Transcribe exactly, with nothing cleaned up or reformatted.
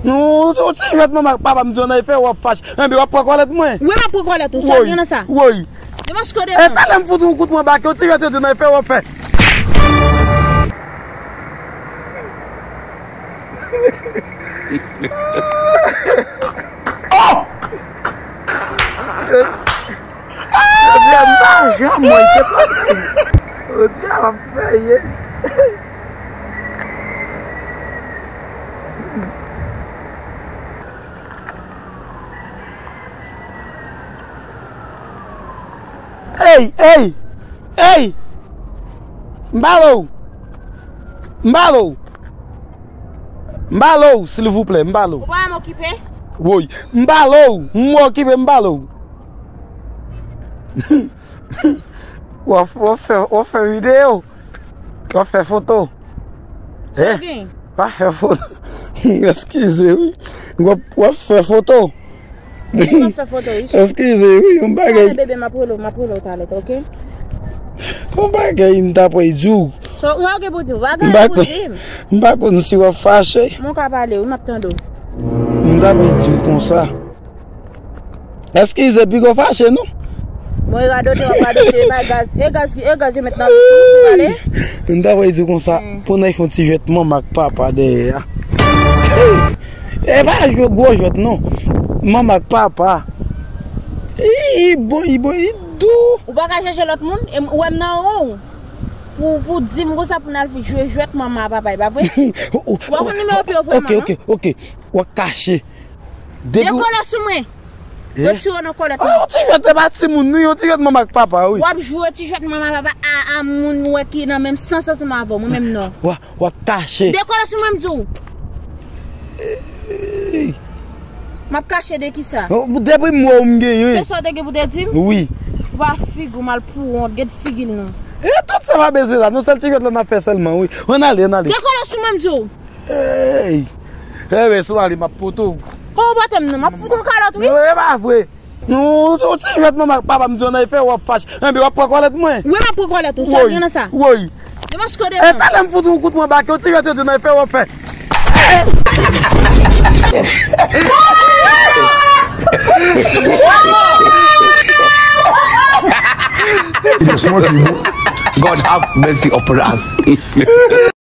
Non, yon ti jwèt manman ak papa m di w nan efè w ap fache. Enben w ap pran kòlèt mwen. Wi, m ap pran kòlèt ou. Sa gen nan sa? Woy. Depaske w devan. E talè m fout yon kout mwen bake, yon ti jwèt yo di w nan efè w ap fè. Oh! Jodi a m pa janm wè se pa. Jodi a m ap fè ye. Ey, ey, ey! M pale w! M pale w! M pale w, silvouplè, m pale w! Ou pa wè m okipe? Woy, m pale w! M okipe, m pale w! W ap, w ap fè, w ap fè videyo? W ap fè foto? Sa gen? W ap fè foto? Eskize wi. W ap, w ap fè foto? Wi, m ap fè foto wi. Eskize wi, yon bagay. Talè bebe, m ap rele w, m ap rele w talè, oke? Yon bagay m t ap di w. Sa w gen pou di m? Bagay pou di m. M pa konn si w ap fache. Mwen ka pale wi, m ap tande w. M t ap di w konsa. Eskize, piga w fache non? Bon, e radote w ap radote, e bay gaz, e gaz ki, e gaz yo met nan bouch ou, pale. M ta pral di w konsa, hmm, pou nèg fè yon ti jwèt manman ak papa dèyè a. E pa jwe gwo jwèt non. Manman ak papa. I, i bon, i bon, i dou. Ou pa ka chèche lòt moun, e m, ou wè m nan ou. Pou, pou di m konsa pou n al jwe jwèt manman ak papa, e pa vre? Ou pa konn nimewo pye w vrèman non? Oke, oke, oke. W ap kache. Dekole sou mwen. Retire w nan kòlèt mwen. Yon ti jwèt, se pa timoun wi, yon ti jwèt manman ak papa wi. W ap jwe ti jwèt manman papa a, a moun wè ki nan menm sans ansanm avè w, mwen menm non. W ap, w ap kache. Dekole sou mwen m di w. M ap kache de kisa? Depi m wè w m genyen. Se sa w te gen pou te di m? Wi. Ou pa figi w mal pou wont, gen figi l non. E tout sa pa bezwen la, non sèl ti jwèt la n ap fè sèlman wi. Ann ale, ann ale. Dekole sou mwen m di w. Ey! Enben si w ale m ap pote w. Kòman w pote m non? M ap fout yon kalòt wi. Non, e pa vre. Non, yon ti jwèt manman ak papa m di w nan efè w ap fache. Enben w ap pran kòlèt mwen. Wi, m ap pran kòlèt ou. Sa gen nan sa? Woy. Depaske w devan. E talè m fout yon kout mwen bake, yon ti jwèt yo di w nan efè w ap fè. God have mercy upon us.